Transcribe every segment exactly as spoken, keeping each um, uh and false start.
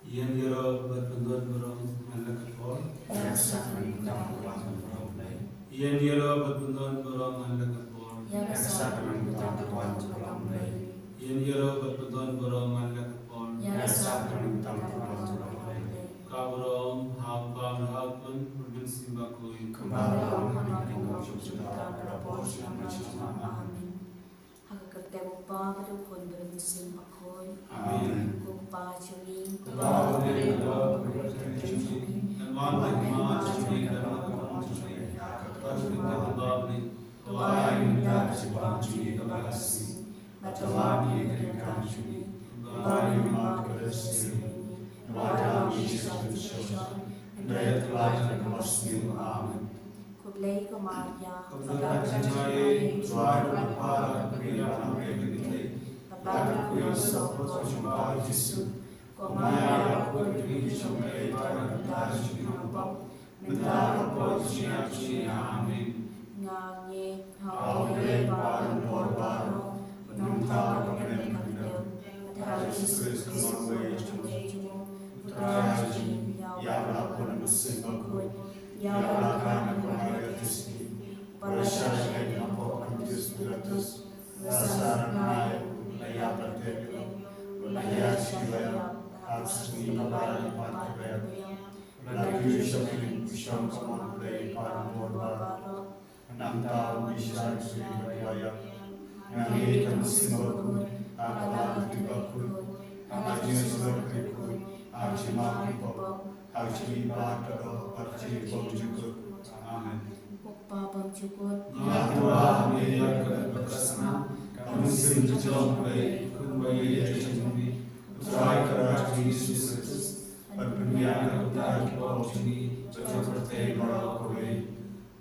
Ïa ïaroh bad pyndon burom man la ka por. Ïa ka sakramen baptisma ka wan jong U Blei. Ïa ïaroh bad pyndon burom man la ka por. Ïa ka sakramen baptisma ka wan jong U Blei. Ïa ïaroh bad pyndon burom man la ka por. Ïa ka sakramen baptisma ka wan jong U Blei. Ka burom ha U Kpa bad ha U Khun bad ha U Mynsiem Bakhuid. Kumba la long ha kaba bud juda bad ha por juda. Amen. Ha ka kyrteng U Kpa bad U Khun bad U Mynsiem Bakhuid. Amen. Ko Kpa jong ngi, uba ha bneng, hallowed be your name. Nang wan ka hima jong ngi, nang wan ka burom jong ngi. Ka long kumba ha bneng. Ai ïa ngi mynta ka jingbam jong ngi kaba la ka sngi. Bad to ai ïa ngi ka jingkam jong ngi. Bad ai ïa ngi ka jingkyrkhu. Bad to ïa ngi sha ka jingpynshoi. Hynrei to ïa ngi na ka bor sniew. Amen. Khublei ko Maria. Khublei ko Maria. Ko Trai u don bad pha, ka dei kaba ïa ka dei. Bad ka dei ka jingpynshoi jong u Kpa Jisu. Ko Maria, ko Mari jong U Blei, ko para bangeit, mynta ka por jong ngi. Amen. Nga ngeit ha U Blei Kpa Jong Ngi Bor baroh, U Nongthaw, U Kynrad, bad ha U Jisu Khrist, U Mawlei jong ngi, U Trai jong ngi, ïa uba la bun ha U Mynsiem Bakhuid, ïa uba la kha na ka bynta ka jong U Blei, uba la shah leit na ka por u Pontius Pilatus, la sah, la nai, la ïap, la tep, la ïasyllok, ha ka sngi kaba ar, la ïap, la kiew sha miet, shong ha ka hynmen U Blei Kpa Jong Ngi Bor baroh. Nangta u bishar sha ka ïing. Nga ngeit ha U Mynsiem Bakhuid, ha ka Balang Trip Bakhuid, ha ka jingïasyllok ki bakhuid, ha ka jingmap ki pop, ha ka jingim baroh, ha ka jingim bymjukut. Amen. Ko Kpa bymjukut. Nga thaw ha me ïa ka kyrdan ka snam, ka mynsiem ka jong U Blei, U Khun ba ïeit jong ngi, U Trai Kynrad jong ngi Jisu Khrist, ban pynbiang na ka bynta ki pop jong ngi, bad jong ka pyrthei baroh kawei.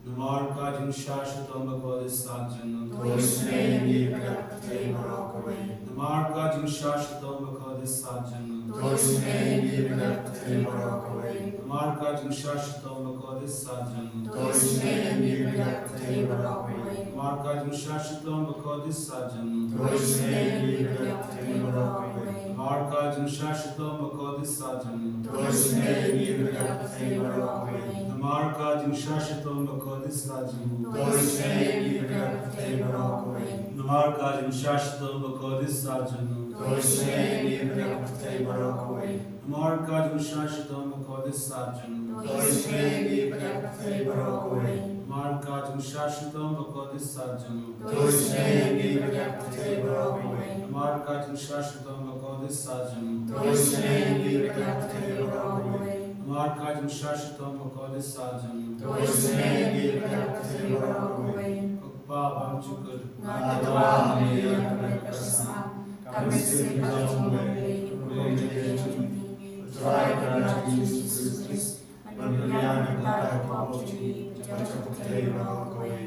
Namar ka jingshah shitom bakhuid sat jong U. To isynei ïa ngi bad ïa ka pyrthei baroh kawei. Namar ka jingshah shitom bakhuid sat jong U. To isynei ïa ngi bad ïa ka pyrthei baroh kawei. Namar ka jingshah shitom bakhuid sat jong U. To isynei ïa ngi bad ïa ka pyrthei baroh kawei. Namar ka jingshah shitom bakhuid sat jong U. To isynei ïa ngi bad ïa ka pyrthei baroh kawei. Namar ka jingshah shitom bakhuid sat jong U. To isynei ïa ngi bad ïa ka pyrthei baroh kawei. Namar ka jingshah shitom bakhuid sat jong U. To isynei ïa ngi bad ïa ka pyrthei baroh kawei. Namar ka jingshah shitom bakhuid sat jong U. To isynei ïa ngi bad ïa ka pyrthei baroh kawei. Namar ka jingshah shitom bakhuid sat jong U. To isynei ïa ngi bad ïa ka pyrthei baroh kawei. Namar ka jingshah shitom bakhuid sat jong U. To isynei ïa ngi bad ïa ka pyrthei baroh kawei. Namar ka jingshah shitom bakhuid sat jong U. To isynei ïa ngi bad ïa ka pyrthei baroh kawei. Namar ka jingshah shitom bakhuid sat jong U. To isynei ïa ngi bad ïa ka pyrthei baroh kawei. Ko Kpa bymjukut. Nga thaw ha me ïa ka kyrdan ka snam, ka mynsiem ka jong U Blei, U Khun ba ïeit jong ngi, U Trai Kynrad jong ngi Jisu Khrist, ban pynbiang na ka bynta ki pop jong ngi, bad jong ka pyrthei baroh kawei.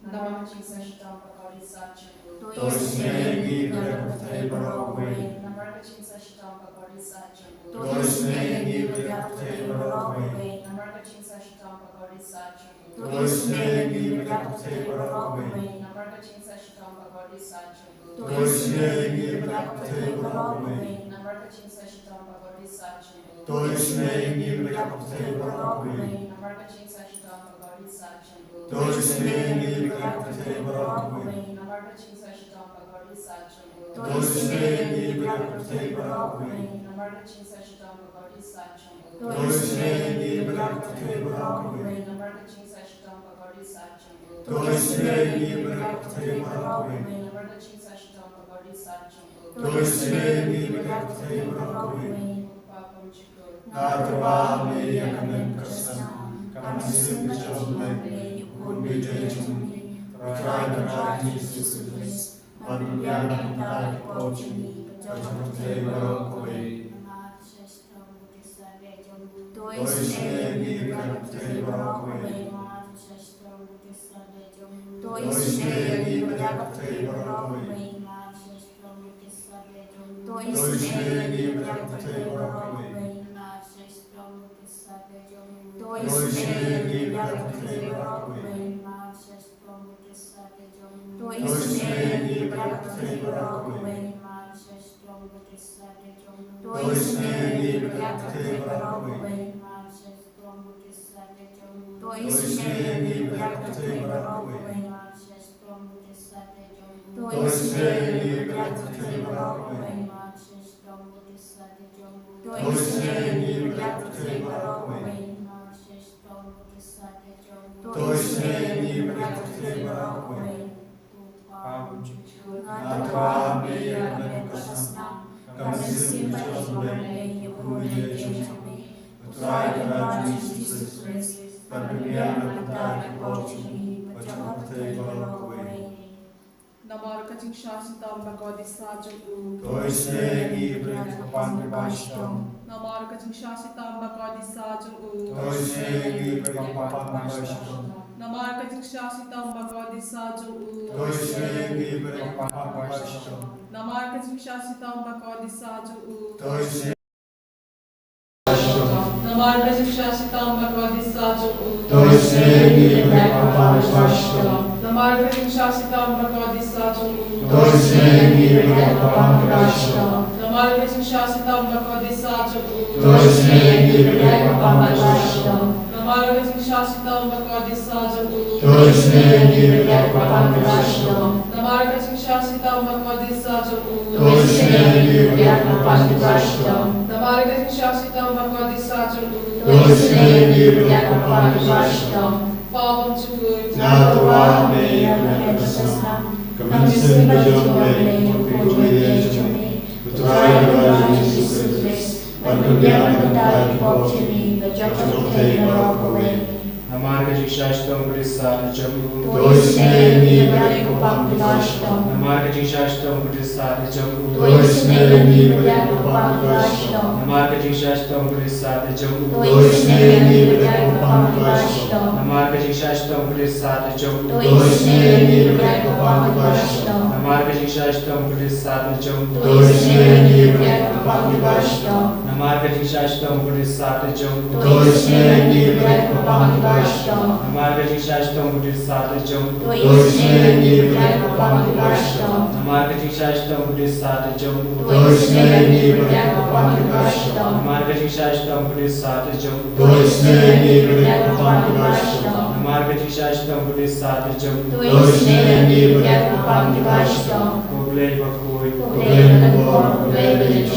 Namar ka jingshah shitom bakhuid sat jong U. To isynei ïa ngi bad ïa ka pyrthei baroh kawei. Namar ka jingshah shitom bakhuid sat jong U. To isynei ïa ngi bad ïa ka pyrthei baroh kawei. Namar ka jingshah shitom bakhuid sat jong U. To isynei ïa ngi bad ïa ka pyrthei baroh kawei. Namar ka jingshah shitom bakhuid sat jong U. To isynei ïa ngi bad ïa ka pyrthei baroh kawei. Namar ka jingshah shitom bakhuid sat jong U. To isynei ïa ngi bad ïa ka pyrthei baroh kawei. Namar ka jingshah shitom bakhuid sat jong U. To isynei ïa ngi bad ïa ka pyrthei baroh kawei. Namar ka jingshah shitom bakhuid sat jong U. To isynei ïa ngi bad ïa ka pyrthei baroh kawei. Namar ka jingshah shitom bakhuid sat jong U. To isynei ïa ngi bad ïa ka pyrthei baroh kawei. Namar ka jingshah shitom bakhuid sat jong U. To isynei ïa ngi bad ïa ka pyrthei baroh kawei. Namar ka jingshah shitom bakhuid sat jong U. To isynei ïa ngi bad ïa ka pyrthei baroh kawei. Ko Kpa bymjukut. Nga thaw ha me ïa ka kyrdan ka snam, ka mynsiem ka jong U Blei, U Khun ba ïeit jong ngi, U Trai Jisu Khrist, ban pynbiang na ka bynta ki pop jong ngi bad jong ka pyrthei baroh kawei. To isynei ïa ngi bad ïa ka pyrthei baroh kawei. To isynei ïa ngi bad ïa ka pyrthei baroh kawei. To isynei ïa ngi bad ïa ka pyrthei baroh kawei. To isynei ïa ngi bad ïa ka pyrthei baroh kawei. To isynei ïa ngi bad ïa ka pyrthei baroh kawei. To isynei ïa ngi bad ïa ka pyrthei baroh kawei. To isynei ïa ngi bad ïa ka pyrthei baroh kawei. To isynei ïa ngi bad ïa ka pyrthei baroh kawei. To isynei ïa ngi bad ïa ka pyrthei baroh kawei. To isynei ïa ngi bad ïa ka pyrthei baroh kawei. Nga tyrwa ha me ïa ka met ka snam, ka mynsiem ka jong U Blei, ïa u ïa jong me. U Trai Jisu Khrist, ban pynbiang na ka bynta ki pop jong ngi bad jong ka pyrthei baroh kawei. Namar ka jingshah shitom bakordit satia jong u. To isynei ïa ngi bad ïa ka pang kaba shitom. Namar ka jingshah shitom bakordit satia jong u. To isynei ïa ngi bad ïa ka pang kaba shitom. Namar ka jingshah shitom bakordit satia jong u. To isynei ïa ngi bad ïa ka pang kaba shitom. Namar ka jingshah shitom bakordit satia jong u. To isynei Namar ka jingshah shitom bakordit satia jong u. To isynei ïa ngi bad ïa ka pang kaba shitom. Namar ka jingshah shitom bakordit satia jong u. To isynei ïa ngi bad ïa ka pang kaba shitom. Namar ka jingshah shitom bakordit satia jong u. To isynei ïa ngi bad ïa ka pang kaba shitom. Namar ka jingshah shitom bakordit satia jong u. To isynei ïa ngi bad ïa ka pang kaba shitom. Namar ka jingshah shitom bakordit satia jong u. To isynei ïa ngi bad ïa ka pang kaba shitom. Namar ka jingshah shitom bakordit satia jong u. To isynei ïa ngi bad ïa ka pang kaba shitom. Pa bymjukut. Nga tyrwa ha me ïa ka met ka snam, ka mynsiem ka jong U Blei, ïa u ïa jong me. U Trai Jisu Khrist, ban pynbiang na ka bynta ki pop jong ngi bad jong ka pyrthei baroh kawei. Namar ka jingshah shitom bakordit satia jong u. To isynei ïa ngi bad ïa ka pang kaba shitom. Namar ka jingshah shitom bakordit satia jong u. To isynei ïa ngi bad ïa ka pang kaba shitom. Namar ka jingshah shitom bakordit satia jong u. To isynei ïa ngi bad ïa ka pang kaba shitom. Namar ka jingshah shitom bakordit satia jong u. To isynei ïa ngi bad ïa ka pang kaba shitom. Namar ka jingshah shitom bakordit satia jong u. To isynei ïa ngi bad ïa ka pang kaba shitom. Namar ka jingshah shitom bakordit satia jong u. To isynei ïa ngi bad ïa ka pang kaba shitom. Namar ka jingshah shitom bakordit satia jong u. To isynei ïa ngi bad ïa ka pang kaba shitom. Namar ka jingshah shitom bakordit satia jong u. To isynei ïa ngi bad ïa ka pang kaba shitom. Namar ka jingshah shitom bakordit satia jong u. To isynei ïa ngi bad ïa ka pang kaba shitom. Namar ka jingshah shitom bakordit satia jong u. To isynei ïa ngi bad ïa ka pang kaba shitom. Ko Blei bakhuid. Ko Blei bakhuid. Ko Blei bakhuid.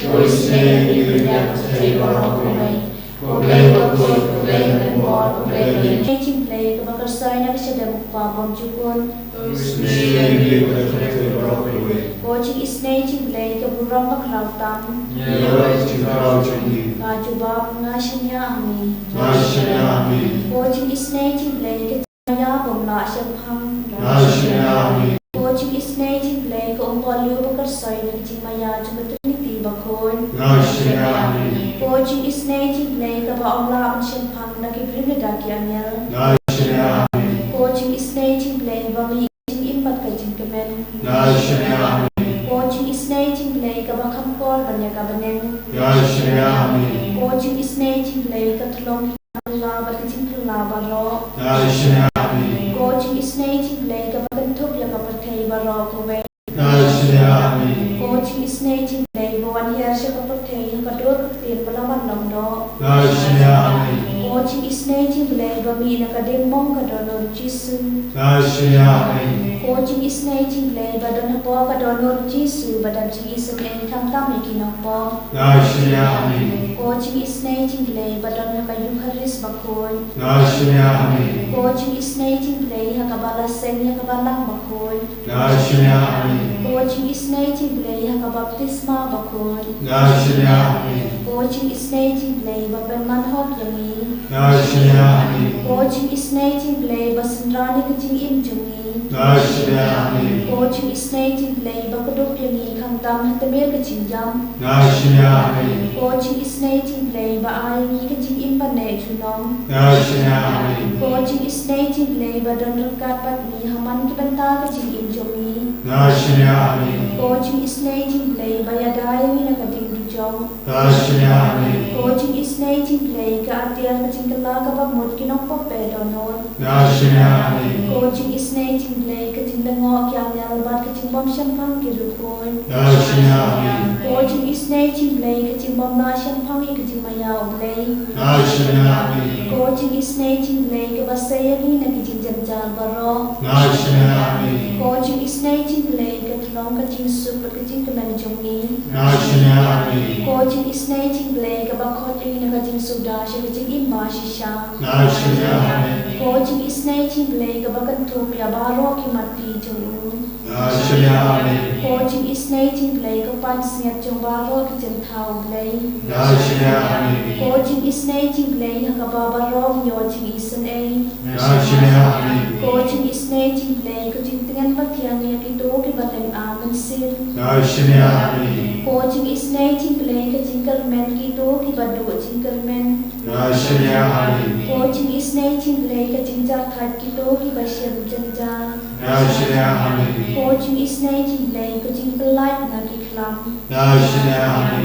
To isynei ïa ngi bad ïa ka pyrthei baroh kawei. Ko Blei bakhuid, ko Blei bakhuid, ko Blei bakhuid. Isynei jong U Blei kaba kyrsoi na ka shadem U Kpa bymjukut. To isynei ïa ngi bad ïa ka pyrthei baroh kawei. Ko jingisynei jong U Blei ka burom bakhraw tam. Ïa ka jingkhraw jong ngi. Nga jubab, nga shaniah ha me. Nga shaniah ha me. Ko jingisynei jong U Blei ka jingmaïa bym lah shemphang. Nga shaniah ha me. Ko jingisynei jong U Blei ka umpohliew bakyrsoi na ka jingmaïa jong ka Trinity bakhuid. Nga shaniah ha me. Ko jingisynei jong U Blei kaba ym lah ban shemphang na ki briew lada ki angel. Nga shaniah ha me. Ko jingisynei jong U Blei ba mih ka jingim bad ka jingkmen. Nga shaniah ha me. Ko jingisynei jong U Blei kaba kham kor ban ïa ka bneng. Nga shaniah ha me. Ko jingisynei jong U Blei ka thlong ki jingphylla bad ka jingphylla baroh. Nga shaniah ha me. Ko jingisynei jong U Blei kaba kynthup ïa ka pyrthei baroh kawei. Nga shaniah ha me. Ko jingisynei jong U Blei ba wan hiar sha ka pyrthei ha ka dur ka ktien ba la wan long doh. Nga shaniah ha me. Ko jingisynei jong U Blei ba mih na ka diengphna ka Dohnud Jisu. Nga shaniah ha me. Ko jingisynei jong U Blei ba don hapoh ka Dohnud Jisu ba dap jingisynei khamtam ïa ki nongpop. Nga shaniah ha me. Ko jingisynei jong U Blei ba don ha ka Eukharist bakhuid. Nga shaniah ha me. Ko jingisynei jong U Blei ha kaba la seng ïa kaba lang bakhuid. Nga shaniah ha me. Ko jingisynei jong U Blei ha ka baptisma bakhuid. Nga shaniah ha me. Ko Ko jingisynei jong U Blei ba pynman hok ïa ngi. Nga shaniah ha me. Ko jingisynei jong U Blei ba synran ïa ka jingim jong ngi. Nga shaniah ha me. Ko jingisynei jong U Blei ba kdup ïa ngi khamtam ha tmier ka jingïap. Nga shaniah ha me. Ko jingisynei jong U Blei ba ai ïa ngi ka jingim ban neh junom. Nga shaniah ha me. Ko jingisynei jong U Blei ba don ryngkat bad ngi ha man ki bynta ka jingim jong ngi. Nga shaniah ha me. Ko jingisynei jong U Blei ba ïada ïa ngi na ka ding dujok. Nga shaniah ha me. Ko jingisynei jong U Blei ka atiar ka jingkylla kaba mut ki nongpop dohnud. Nga shaniah ha me. Ko jingisynei jong U Blei ka jinglyngngoh ki angel bad ka jingbym shemphang ki riewkhuid. Nga shaniah ha me. Ko jingisynei jong U Blei ka jingbym lah shemphang ïa ka jingmaïa U Blei. Nga shaniah ha me. Ko jingisynei jong U Blei kaba sei ïa ngi na ki jingjynjar baroh. Nga shaniah ha me. Ko jingisynei jong U Blei ka tyllong ka jingsuk bad ka jingkmen jong ngi. Nga shaniah ha me. Ko jingisynei jong U Blei kaba khot ïa ngi na ka jingsuda sha ka jingim ba shisha. Nga shaniah ha me. Ko jingisynei jong U Blei kaba kynthup ïa baroh ki mat ki jong u. Nga shaniah ha me. Ko jingisynei jong U Blei ka pansngiat jong baroh ki jingthaw U Blei. Nga shaniah ha me. Ko jingisynei jong U Blei ha kaba baroh ngi ïoh jingisynei. Nga shaniah ha me. Ko jingisynei jong U Blei ka jingtngen ba thiang ïa kito kiba lynga mynsiem. Nga shaniah ha me. Ko jingisynei jong U Blei ka jingkyrmen kito kiba duh jingkyrmen. Nga shaniah ha me. Ko jingisynei jong U Blei ka jingjahthait kito kiba shem jynjar. Nga shaniah ha me. Ko jingisynei jong U Blei ka jingpyllait na ki khlam. Nga shaniah ha me.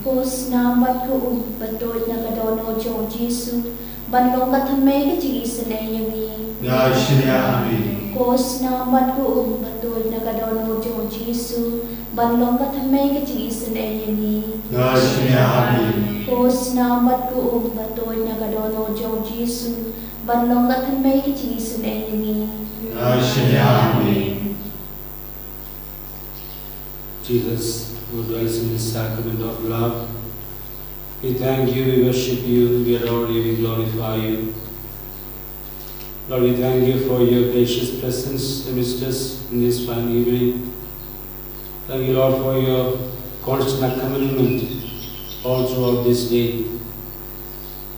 Ko snam bad ko um ba tuid na ka dohnud jong u Jisu ban long ka thymmei ka jingisynei ïa ngi. Nga shaniah ha me. Ko snam bad ko um ba tuid na ka dohnud jong u Jisu ban long ka thymmei ka jingisynei ïa ngi. Nga shaniah ha me. Ko snam bad ko um ba tuid na ka dohnud jong u Jisu ban long ka thymmei ka jingisynei ïa ngi. Nga shaniah ha me. Jesus, who dwells in the sacrament of love, we thank you, we worship you, we adore you, we glorify you. Lord, we thank you for your gracious presence amidst us in this fine evening. Thank you, Lord, for your constant accompaniment all throughout this day.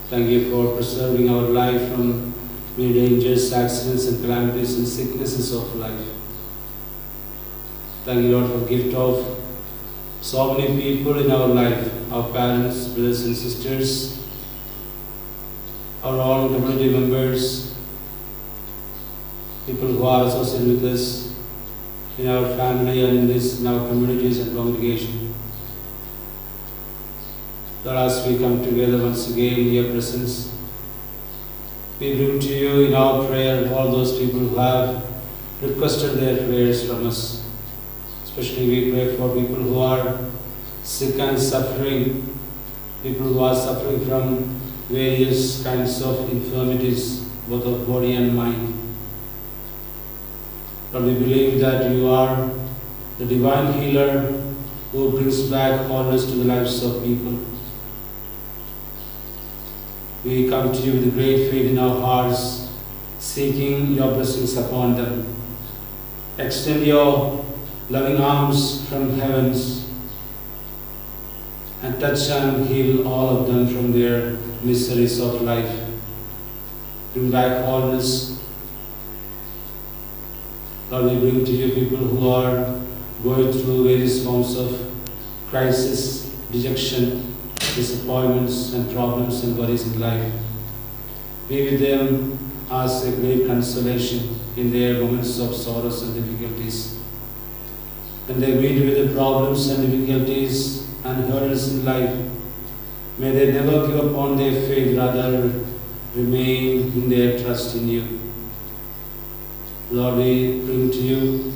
Thank you for preserving our life from many dangers, accidents, and calamities and sicknesses of life. Thank you, Lord, for gift of so many people in our life, our parents, brothers and sisters, our own community members, people who are associated with us in our family and in this, in our communities and congregation. Lord, as we come together once again in your presence, we bring to you in our prayer all those people who have requested their prayers from us. Especially we pray for people who are sick and suffering, people who are suffering from various kinds of infirmities, both of body and mind. Lord, we believe that you are the divine healer who brings back wholeness to the lives of people. We come to you with great faith in our hearts, seeking your blessings upon them. Extend your loving arms from heavens and touch and heal all of them from their miseries of life. Bring back wholeness. Lord, we bring to you people who are going through various forms of crisis, dejection, disappointments, and problems and worries in life. Be with them as a great consolation in their moments of sorrows and difficulties. When they meet with the problems and difficulties and hurdles in life, may they never give up on their faith, rather remain in their trust in you. Lord, we bring to you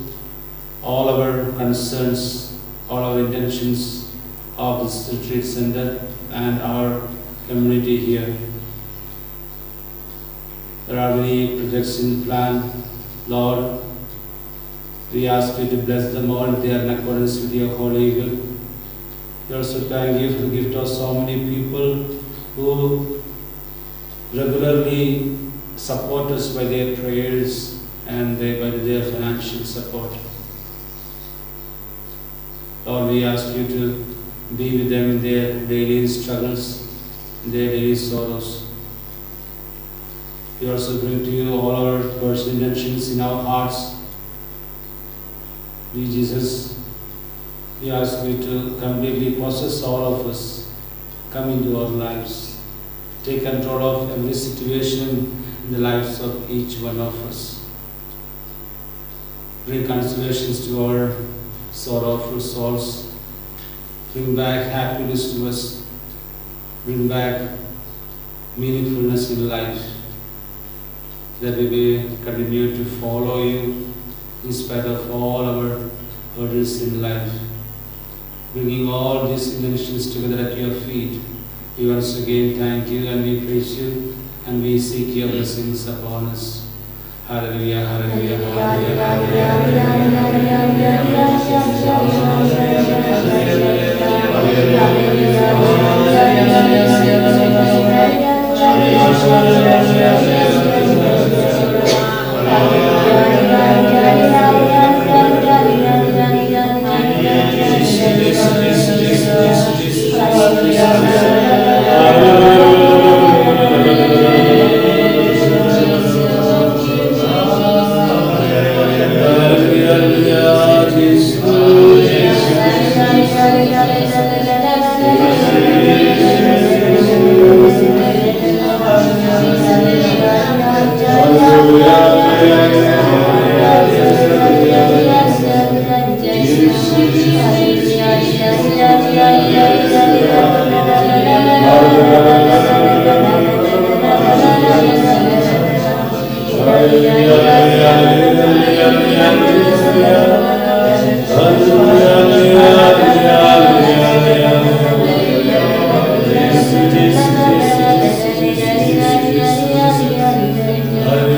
all our concerns, all our intentions of this retreat center and our community here. There are many projects in plan. Lord, we ask you to bless them all if they are in accordance with your holy will. We also thank you for the gift of so many people who regularly support us by their prayers and they, by their financial support. Lord, we ask you to Be with them in their daily struggles, in their daily sorrows. We also bring to you all our personal intentions in our hearts. Dear Jesus, we ask you to completely possess all of us, come into our lives, take control of every situation in the lives of each one of us. Bring consolations to our sorrowful souls. Bring back happiness to us. Bring back meaningfulness in life, that we may continue to follow you in spite of all our hurdles in life. Bringing all these intentions together at your feet, we once again thank you and we praise you and we seek your blessings upon us. Hallelujah, hallelujah, hallelujah, hallelujah.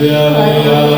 Ïaroh ïa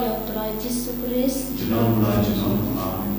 U Trai Jisu Khrist. Junom la junom. Amen.